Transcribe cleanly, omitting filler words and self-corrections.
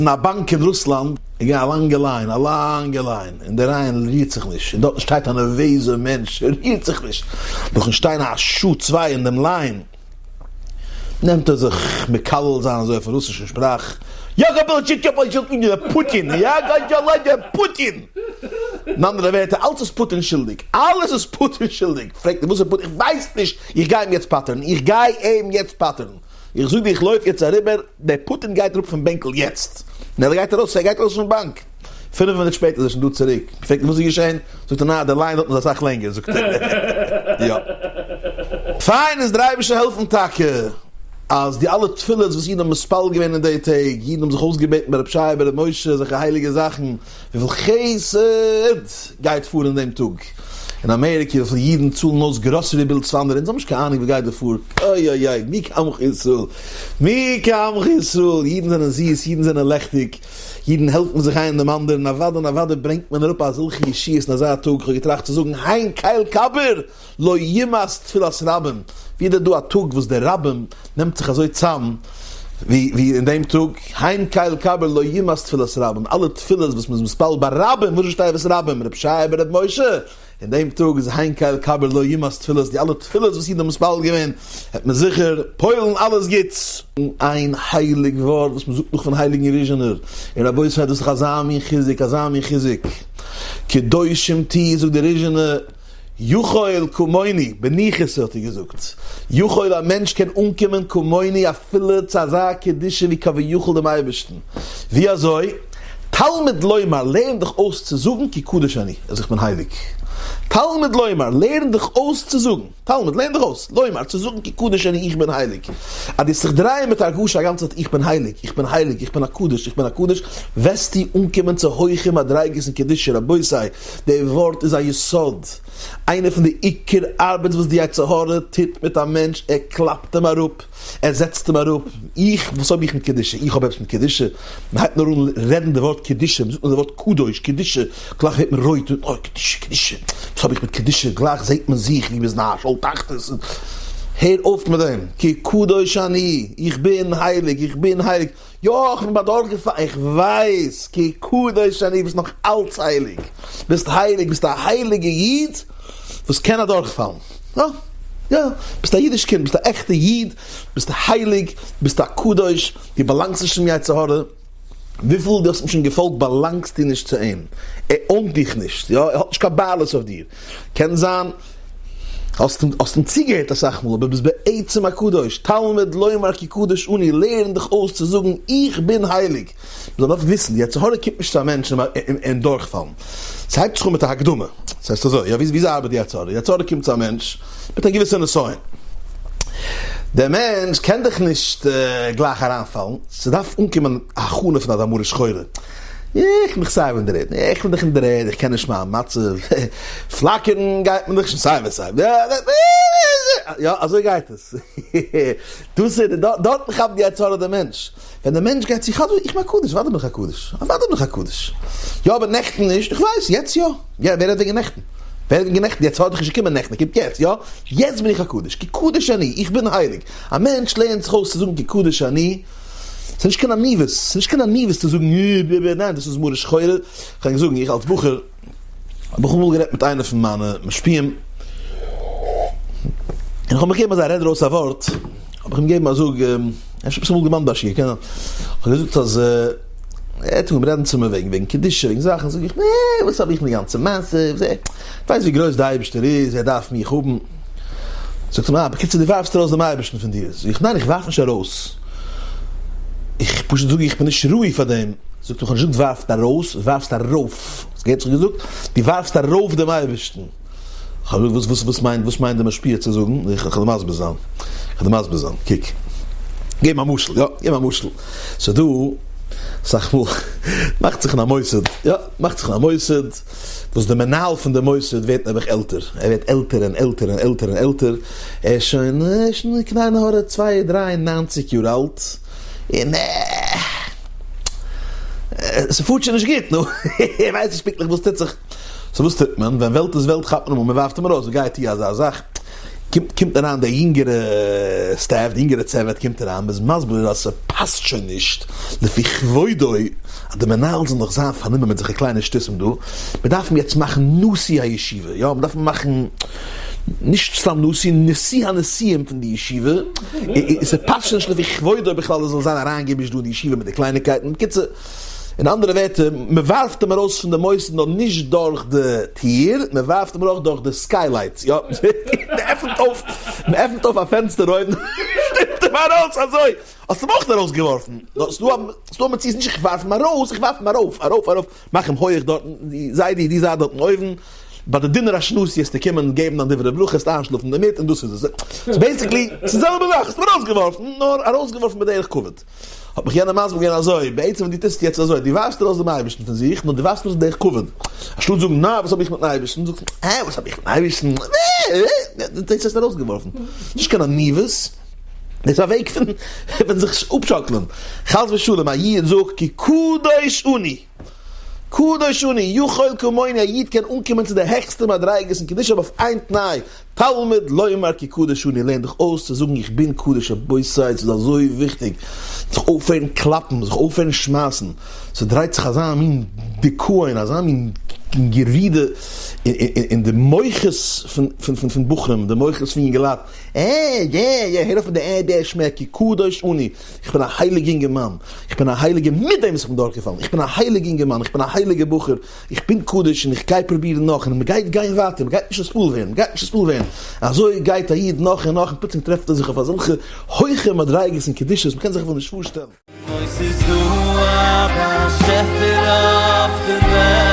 אין א באנק אין רוסלאנד איז געווען א לאנגע line, א לאנגע line, און די line רירט זיך נישט, און דארטן שטייט א נערוועזער מענטש, ער רירט זיך נישט, נאכן שטיין א שעה צוויי אין דעם line, נעמט ער זיך מקלל זיין אזוי אויפן רוסישן שפראך, פוטין, פוטין! אין אנדערע ווערטער, אלץ איז פוטין שולדיג, אלעס איז פוטין שולדיג, פרעגט ער וואס איז פוטין, איך ווייס נישט, איך גיי אים יעצט פטר'ן, איך גיי אים יעצט פטר'ן. איך זאג דיר איך לויף יעצט אריבער, דער פוטין גייט אראפ פון בענקל יעצט, און ער גייט ארויס, ער גייט ארויס פון באנק, פינף מינוט שפעטער איז ער שוין דא צוריק, פרעגט אים וואס איז געשען, זאגט ער ניין די line דארטן איז אסאך לענגער, זאגט ער יא. פיין איז דער אייבערשטער העלפן טאקע אז די אלע תפילות וואס אידן האבן מתפלל געווען אין די טעג, אידן האבן זיך אויסגעבעטן ביי רב שייע ביי ר' משה אזעלכע הייליגע זאכן, וויפיל חסד גייט פאר אין דעם טאג אין אמעריקע, וויפיל אידן צאלן אויס grocery bills פאר אנדערע, אונז האבן נישט קיין אהנונג וואס גייט דא פאר, אוי אוי אוי, מי כעמך ישראל, מי כעמך ישראל, אידן זענען זיס, אידן זענען לעכטיג, אידן העלפן זיך איין דעם אנדערן, אוודאי און אוודאי ברענגט מען אראפ אזעלכע ישועות אין אזא טאג, כ'האב געטראכט צו זאגן הן קל כביר לא ימאס תפילת רבים, ווי איז דען דא א טאג וואס דער רבים נעמט זיך אזוי צאם ווי ווי אין דעם טאג, הן קל כביר לא ימאס תפילת רבים, אלע תפילות וואס מ'איז מתפלל ביי רבים, וואס שטייט וואס רבים, רב שייע בן רב משה, אין דעם טאג איז הן קל כביר לא ימאס תפילות, די אלע תפילות וואס אידן האבן מתפלל געווען, וועט מען זיכער פועל'ן אלעס גוטס. איין הייליג ווארט וואס מ'זאגט נאך פון הייליגן ריזשינער, און רבותי דאס איז דאך אזא מין חיזוק, אזא מין חיזוק, קדושים תהיו זאגט דער ריזשינער, יכול כמוני, בניחותא האט ער געזאגט, יכול א מענטש קען אנקומען כמוני אפילו צו אזא קדושה ווי כביכול דעם אייבערשטן, ווי אזוי? תלמוד לומר, לערן דיך אויס צו זאגן כי קדוש אני, אז איך בין הייליג. תלמוד לומר, לערן דיך אויס צו זאגן, תלמוד, לערן דיך אויס, לומר, צו זאגן כי קדוש אני, איך בין הייליג. אז דו וועסט זיך דרייען מיט הרגשה א גאנצע צייט איך בין הייליג, איך בין הייליג, איך בין א קדוש, איך בין א קדוש, וועסטו אנקומען צו הויכע מדריגות אין קדושה, רבותי, די ווארט איז א יסוד, איינע פון די עיקר ארבעט וואס די יצר הרע טוט מיט א מענטש, ער קלאפט אים אראפ, ער זעצט אים אראפ, איך, וואס האב איך מיט קדושה, איך האב עפעס מיט קדושה? מען הייבט נאר אן רעדן די ווארט קדושה, מען זאגט נאר די ווארט קדוש, קדושה, גלייך ווערט מען רויט, אוי קדושה, קדושה, וואס האב איך מיט קדושה, גלייך זעט מען זיך ווי מען איז אין א שאול תחתית, הער אויף מיט דעם, כי קדוש אני, איך בין הייליג, איך בין הייליג. יא, איך בין אדורכגעפאלן, איך ווייס, כי קדוש אני, ביסט נאך אלץ הייליג, ביסט הייליג, ביסט א הייליגע איד וואס קען אדורכפאלן, יא, יא, ביסט א אידיש קינד, ביסט א עכטע איד, ביסט הייליג, ביסט א קדוש, דו באלאנגסט נישט צום יצר הרע, וויפיל דו האסט אים שוין געפאלגט באלאנגסטו נישט צו אים, ער own ט דיך נישט, יא, ער האט נישט קיין בעלות אויף דיר, קען זיין האסט אים צוגעהערט אסאך מאל, אבער ביסט בעצם א קדוש, תלמוד לומר כי קדוש אני, לערן דיך אויס צו זאגן איך בין הייליג. מען זאל דארף וויסן, די יצר הרע קומט נישט צו א מענטש און דורכפאלן. ס'הייבט זיך אן מיט א הקדמה. ס'הייסט אזוי, יא, וויאזוי ארבעט די יצר הרע? די יצר הרע קומט צו א מענטש מיט א געוויסע נסיון. דער מענטש קען דאך נישט גלייך אריינפאלן, ס'דארף אנקומען א הכנה פון אזא מרה שחורה. איך בין דאך סיי ווי אין דער ערד, איך בין דאך אין דער ערד, איך קען נישט מיין מצב, פלאקערן גייט מען דאך שוין סיי ווי סיי, יא אזוי גייט עס, דאס איז, דארטן כאפט די יצר הרע דעם מענטש, ווען דער מענטש גייט צו חז ל, איך בין א קדוש, אוודאי בין איך א קדוש, אוודאי בין איך א קדוש, יא אבער נעכטן נישט, איך ווייס, יעצט יא, יא ווער רעדט וועגן נעכטן, ווער רעדט וועגן נעכטן, די יצר הרע איז דאך נישט געקומען נעכטן, ער קומט יעצט, יא, יעצט בין איך א קדוש, כי קדוש אני, איך בין הייליג, א מענטש לערנט זיך אויס צו זאגן כי קדוש אני, ס'איז נישט קיין עניוות, ס'איז נישט קיין עניוות צו זאגן י ב ב, ניין דאס איז מרה שחורה, כ'קען זאגן איך אלס בחור האב איך אמאל גערעדט מיט איינער פון מיינע משפיעים, און איך האב מיך געגעבן אזא רעד ארויס א ווארט, האב איך אים געגעבן א זאג, אפשר האב איך עס אמאל דערמאנט ביי א שיעור, קען זיין, כ'האב געזאגט אז ער האט אנגעהויבן רעדן צו מיר וועגן וועגן קדושה וועגן זאכן, זאג איך נע וואס האב איך מיט די גאנצע מעשה, דו ווייסט ווי גרויס די אייבערשטער איז, ער דארף מיך האבן. זאגט ער מיר, אה, בקיצור דו ווארפסט ארויס דעם אייבערשטן פון דיר. זאג איך, ניין איך ווארף נישט ארויס, איך פשוט זאג איך בין נישט ראוי פאר דעם. זאגט ער, איך האב נישט געזאגט ווארפט ארויס, ווארפסט ארויף. האסט געהערט וואס איך האב געזאגט? דו ווארפסט ארויף דעם אייבערשטן. איך האב געזאגט, וואס וואס וואס מיינט וואס מיינט דער משפיע צו זאגן? איך וועל דיר מסביר זיין, איך וועל דיר מסביר זיין, קוק, געב א משל, יא, געב א משל, ס'איז דא אסאך מאל מאכט זיך אין א מוסד, יא, מאכט זיך אין א מוסד, וואס די מנהל פון די מוסד ווערט נעבעך עלטער, ער ווערט עלטער און עלטער און עלטער און עלטער, ער איז שוין, ער איז שוין קיין עין הרע צוויי דריי און ניינציג יאר אלט, און ס'פארט שוין נישט גוט, נו, ער ווייסט נישט פונקטליך וואס טוט זיך, so וואס טוט מען, ווען וועלט איז וועלט כאפט מען אים אן, מען ווארפט אים ארויס, גיי טו אזא זאך. קומט קומט אריין די יונגערע staff, די יונגערע צוות קומט אריין, מ'איז מסביר אז ס'פאסט שוין נישט לפי כבודו אז די מנהל זאל נאך זיין פארנומען מיט זיכע קליינע שטותים דא, מ'דארף אים יעצט מאכן נשיא הישיבה, יא מ'דארף אים מאכן נישט סתם נשיא, נשיא הנשיאים פון די ישיבה, און ס'פאסט שוין נישט לפי כבודו בכלל ער זאל זיין אריינגעמישט דא אין די ישיבה מיט די קלייניקייטן, בקיצור. אין אנדערע ווערטער, מען ווארפט אים ארויס פון די מוסד נאר נישט דורך די טיר, מען ווארפט אים ארויס דורך די skylight, יא, מען עפנט אויף, מען עפנט אויף א פענסטער אויבן, שטופט אים ארויס אזוי, האסט אים אויך ארויסגעווארפן, נאר ס'דא א, ס'דא א מציאות נישט איך ווארף אים ארויס, איך ווארף אים ארויף, ארויף, ארויף, מאך אים הויעך דארטן, זיידי דו זיי דארטן אויבן, ביי די דינער השנתי העסטו קומען געבן דיין דברי ברכה, העסטו איינשלאפן דערמיט און דאס איז עס, ס'איז basically, ס'איז די זעלבע זאך, האסט אים ארויסגעווארפן, נאר ארויסגעווארפן בדרך כבוד. האט מיך יענער מסביר געווען אזוי, בעצם ווען דו טוסט יעצט אזוי, דו ווארפסט ארויס דעם אייבערשטן פון זיך, נאר דו ווארפסט ארויס דרך כבוד. אנשטאט זאגן, נא, וואס האב איך מיטן אייבערשטן, זאגסטו, אה, וואס האב איך מיטן אייבערשטן, אה, דאס הייסט ארויסגעווארפן. נישט קיין עניוות, דאס איז א וועג פון פון זיך אפשאקלען. חס ושלום, א איד זאגט כי קדוש אני, קדוש אני, יכול כמוני, א איד קען אנקומען צו די העכסטע מדריגות אין קדושה אבער אויף איין תנאי, תלמוד לומר כי קדוש אני, לערן דיך אויס צו זאגן איך בין קדוש, רבותי ס'איז אזוי וויכטיג, זיך אויפהערן קלאפן, זיך אויפהערן שמייסן, ס'דרייט זיך אזא מין דיכאון, אזא מין ירידה אין די מוחות פון בחורים, די מוחות פון יונגעלייט, אה יע יע, הער אויף מיט די אה דע שמע כי קדוש אני, איך בין א הייליג אינגערמאן, איך בין א הייליגער מיט דעם וואס איך בין דורכגעפאלן, איך בין א הייליג אינגערמאן, איך בין א הייליגער בחור, איך בין קדוש און איך גיי פרובירן נאך און מ'גייט גיין ווייטער, מ'גייט נישט נתפעל ווערן, מ'גייט נישט נתפעל ווערן, אזוי גייט א איד נאך און נאך און פלוצלינג טרעפט ער זיך אויף אזעלכע הויכע מדריגות און קדושות, מ'קען זיך אפילו נישט פארשטעלן. אוי ס'איז דא א באשעפער אויף די וועלט.